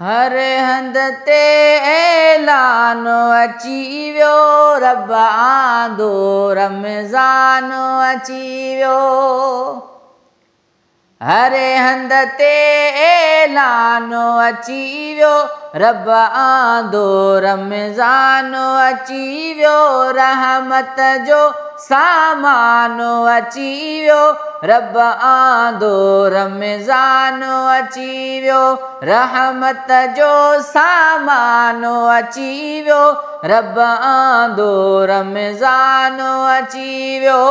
هر هنڌ تي اعلان اچي ويو، رب آندو رمضان اچي ويو. هر هنڌ تي اعلان اچي ويو، رب آندو رمضان اچي ويو. رحمت جو سامان اچي ويو، رب آندو رمضان اچي ويو. رحمت جو سامان اچي ويو، رب آندو رمضان اچي ويو.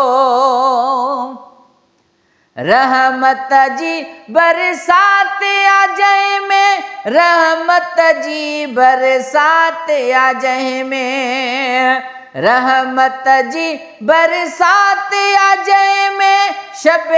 رحمت جي برسات آ جنهن ۾، رحمت جي برسات آ جنهن ۾، رحمت جي برسات آ جنهن ۾، شب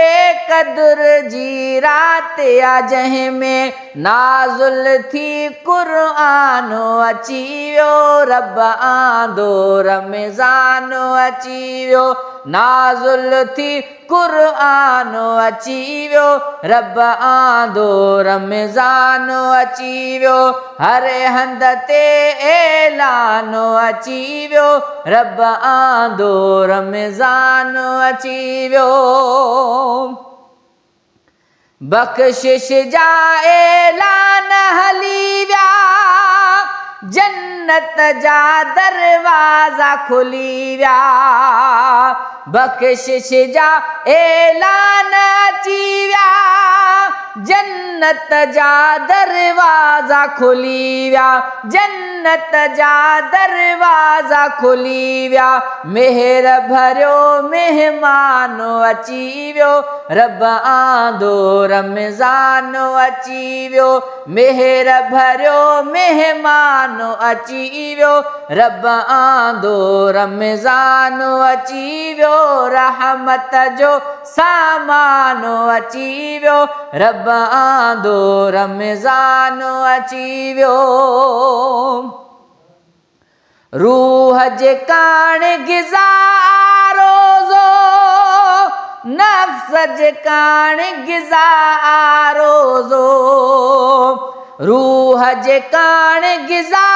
قدر جي رات آ جنهن ۾، نازل ٿي قرآن اچي ويو، رب آندو رمضان اچي ويو. نازل ٿي قرآن اچي ويو، رب آندو رمضان اچي ويو. هر هنڌ تي اعلان اچي ويو، رب آندو رمضان اچي ويو. بخشش جا اعلان هلي ويا، جنت جا دروازا کلي ويا. بخشش جا اعلان اچي ويا، جنت جا دروازا کلي ويا، جنت جا دروازا کلي ويا. مهر ڀريو مهمان اچي ويو، رب آندو رمضان اچي ويو. مهر ڀريو مهمان اچي ويو، رب آندو رمضان اچي ويو. رحمت جو سامان اچي ويو، رب آندو رمضان اچي ويو. روح جي ڪاڻ غذا روزو، نفس جي ڪاڻ غذا روزو، روح جي ڪاڻ غذا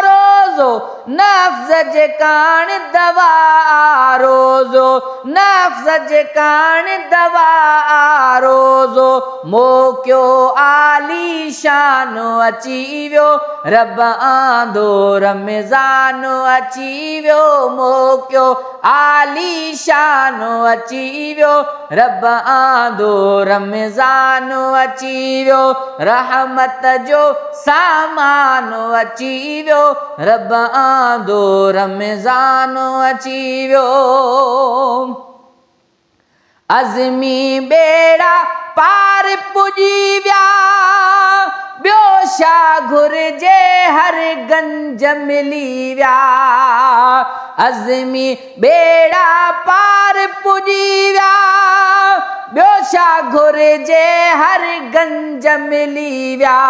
روزو، نفس جي ڪاڻ دوا روزو، نفس جي ڪاڻ دوا روزو. موقعو عاليشان اچي ويو، رب آندو رمضان اچي ويو. موقعو عاليشان اچي ويو، رب آندو رمضان اچي ويو. رحمت جو سامان اچي ويو، رب آندو رمضان اچي ويو. عزمي ٻيڙا پار پڄي ويا، ٻيو ڇا گهرجي، هر گنج ملي ويا. عزمي ٻيڙا پار پڄي ويا، ٻيو ڇا گهرجي، هر گنج ملي ويا.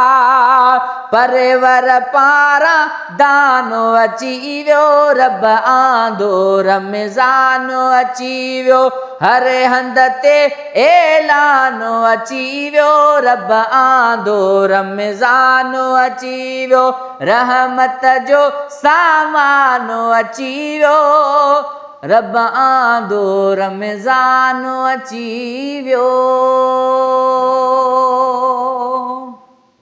پرور پاران دانو اچي ويو، رب آندو رمضان اچي ويو. هر هنڌ تي اعلان اچي ويو، رب آندو رمضان اچي ويو. رحمت جو سامان اچي ويو، رب آندو رمضان اچي ويو.